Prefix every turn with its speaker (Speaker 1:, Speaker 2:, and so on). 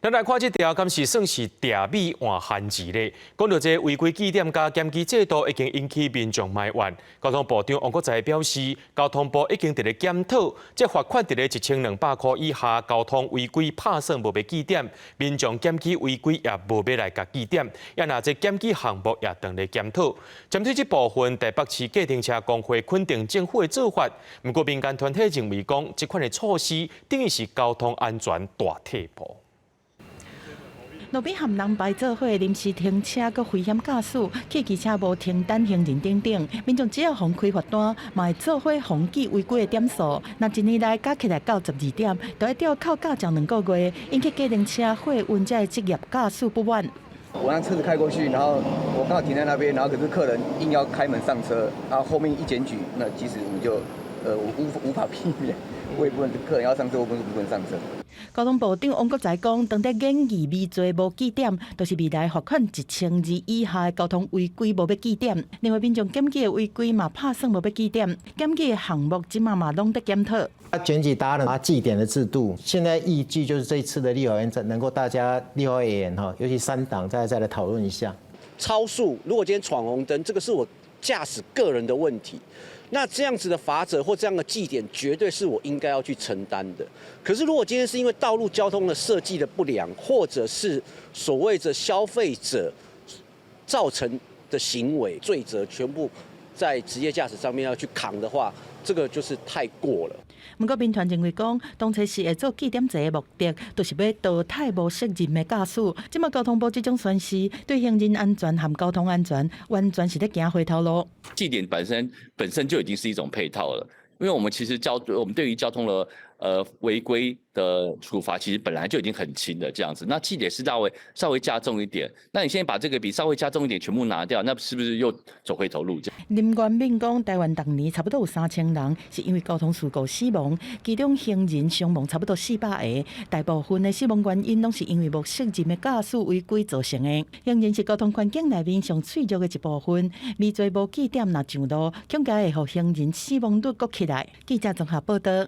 Speaker 1: 咱來看這條，敢是算是埕米換番薯咧？講到這違規記點佮檢舉制度已經引起民眾埋怨。交通部長王國材表示，交通部已經佇咧檢討，這罰款佇咧1200箍以下交通違規拍算無欲記點，民眾檢舉違規也無欲來共記點，也若這檢舉項目也當咧檢討。針對這部分，台北市計程車公會肯定政府的做法，毋過民間團體認為講，這款的措施等於是交通安全大退步。
Speaker 2: 路邊和人排做伙臨時停車，閣危險駕駛，汽機車無停等行人等等，民眾只要予開罰單，嘛會做伙予記違規的點數。若一年內加起來到12點，就愛吊扣駕照2個月，引起計程車貨運這的職業駕駛不滿。
Speaker 3: 我讓車子開過去，然後我剛好停在那邊，然後可是客人硬要開門上車，然後後面一檢舉，那其實我就我無法避免，我也不能客人要上車，我不能不能上車。
Speaker 2: 交通部長王國材講，當咧研議微罪無記點，就是未來罰款1200以下的交通違規無欲記點。另外，民眾檢舉的違規嘛，拍算無欲記點，檢舉的項目這馬嘛攏佇檢討。
Speaker 4: 啊，檢舉達人啊，記點的制度，現在預計就是這一次的立法院能夠大家立法委員哈，尤其三黨再來討論一下。
Speaker 5: 超速，如果今天闖紅燈，這個是我駕駛個人的問題。那這樣子的罰則或這樣的記點，絕對是我應該要去承擔的。可是，如果今天是因為道路交通的設計的不良，或者是所謂的消費者造成的行為，罪責全部在職業駕駛上面要去扛的話，這個就是太過了。
Speaker 2: 毋過，民團認為講，當初是會做記點制的目的，就是欲淘汰無責任的駕駛。這馬交通部這種宣示，對行人安全和交通安全，完全是咧行回頭路。
Speaker 6: 記點本身就已經是一種配套了，因為我們其實我們對於交通的違規的處罰，其實本來就已經很輕的這樣子。那記點是稍微加重一點，那你現在把這個比稍微加重一點全部拿掉，那是不是又走回頭路？這樣。
Speaker 2: 林元敏講，台灣逐年差不多有3000人是因為交通事故死亡，其中行人傷亡差不多400個，大部分的死亡原因攏是因為無責任的駕駛違規造成的。行人是交通環境內面上脆弱的一部分，微罪無記點若上路，恐驚會予行人死亡率閣起來。記者綜合報道。